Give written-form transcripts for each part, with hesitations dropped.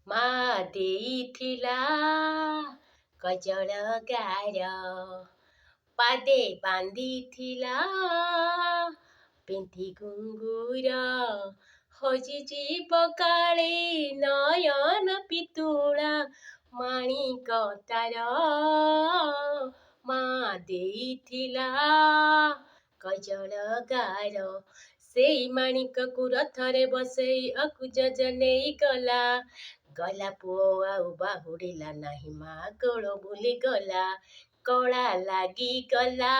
ମା ଦେଇଥିଲା କଜଳ ଗାର, ପାଦେ ବାନ୍ଧିଥିଲା ପିନ୍ଧି ଘୁଙ୍ଗୁର, ହଜିଯିବ କାଳେ ନୟନ ପିତୁଳା ମାଣିକ ତାର। ମା ଦେଇଥିଲା କଜଳ ଗାର, ସେଇ ମାଣିକକୁ ରଥରେ ବସେଇ ଅକୁଜ ନେଇଗଲା। ଗଲା ପୁଅ ଆଉ ବାହୁଡ଼ିଲା ନାହିଁ, ମା କୋଳ ଭୁଲିଗଲା, କଳା ଲାଗିଗଲା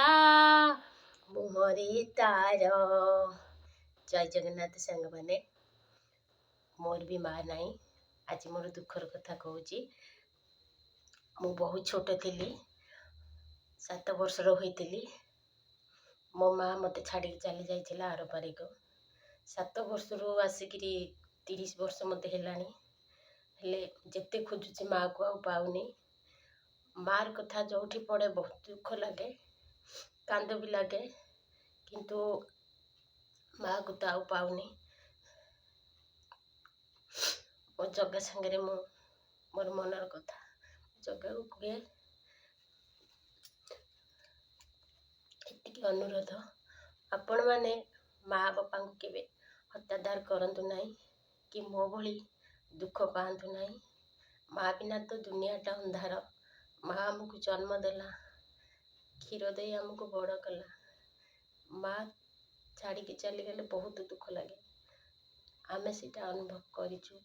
ମୁହଁରେ ତାର। ଜୟ ଜଗନ୍ନାଥ ସାଙ୍ଗମାନେ। ମୋର ବି ମା ନାହିଁ। ଆଜି ମୋର ଦୁଃଖର କଥା କହୁଛି। ମୁଁ ବହୁତ ଛୋଟ ଥିଲି, 7 ବର୍ଷର ହୋଇଥିଲି, ମୋ ମା ମୋତେ ଛାଡ଼ିକି ଚାଲି ଯାଇଥିଲା ଆରପାରିକୁ। 7 ବର୍ଷରୁ ଆସିକିରି 30 ବର୍ଷ ମୋତେ ହେଲାଣି, ହେଲେ ଯେତେ ଖୋଜୁଛି ମାଆକୁ ଆଉ ପାଉନି। ମାଆର କଥା ଯେଉଁଠି ପଡ଼େ ବହୁତ ଦୁଃଖ ଲାଗେ, କାନ୍ଦ ବି ଲାଗେ, କିନ୍ତୁ ମାଆକୁ ତ ଆଉ ପାଉନି। ମୋ ଜଗା ସାଙ୍ଗରେ ମୁଁ ମୋର ମନର କଥା ଜଗାକୁ କୁହେ। ଏତିକି ଅନୁରୋଧ, ଆପଣମାନେ ମା ବାପାଙ୍କୁ କେବେ ହତ୍ୟାଦାର କରନ୍ତୁ ନାହିଁ କି ମୋ ଭଳି ଦୁଃଖ ପାଆନ୍ତୁ ନାହିଁ। ମା ବିନା ତ ଦୁନିଆଟା ଅନ୍ଧାର। ମା ଆମକୁ ଜନ୍ମ ଦେଲା, କ୍ଷୀର ଦେଇ ଆମକୁ ବଡ଼ କଲା। ମା ଛାଡ଼ିକି ଚାଲିଗଲେ ବହୁତ ଦୁଃଖ ଲାଗେ। ଆମେ ସେଇଟା ଅନୁଭବ କରିଛୁ,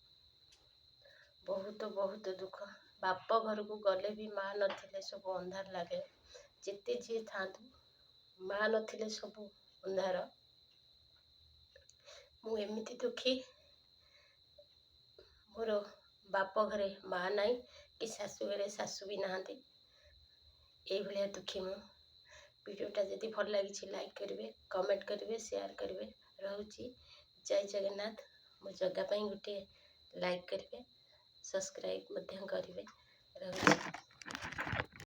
ବହୁତ ବହୁତ ଦୁଃଖ। ବାପ ଘରକୁ ଗଲେ ବି ମା ନଥିଲେ ସବୁ ଅନ୍ଧାର ଲାଗେ। ଯେତେ ଯିଏ ଥାଆନ୍ତୁ, ମା ନଥିଲେ ସବୁ ଅନ୍ଧାର। ମୁଁ ଏମିତି ଦୁଃଖୀ, ମୋର ବାପ ଘରେ ମା ନାହିଁ କି ଶାଶୁ ଘରେ ଶାଶୁ ବି ନାହାନ୍ତି। ଏଇଭଳିଆ ଦୁଃଖୀ ମୁଁ। ଭିଡ଼ିଓଟା ଯଦି ଭଲ ଲାଗିଛି, ଲାଇକ୍ କରିବେ, କମେଣ୍ଟ କରିବେ, ସେୟାର କରିବେ। ରହୁଛି, ଜୟ ଜଗନ୍ନାଥ। ମୋ ଜଗା ପାଇଁ ଗୋଟିଏ ଲାଇକ୍ କରିବେ, ସବସ୍କ୍ରାଇବ୍ ମଧ୍ୟ କରିବେ। ରହୁଛି।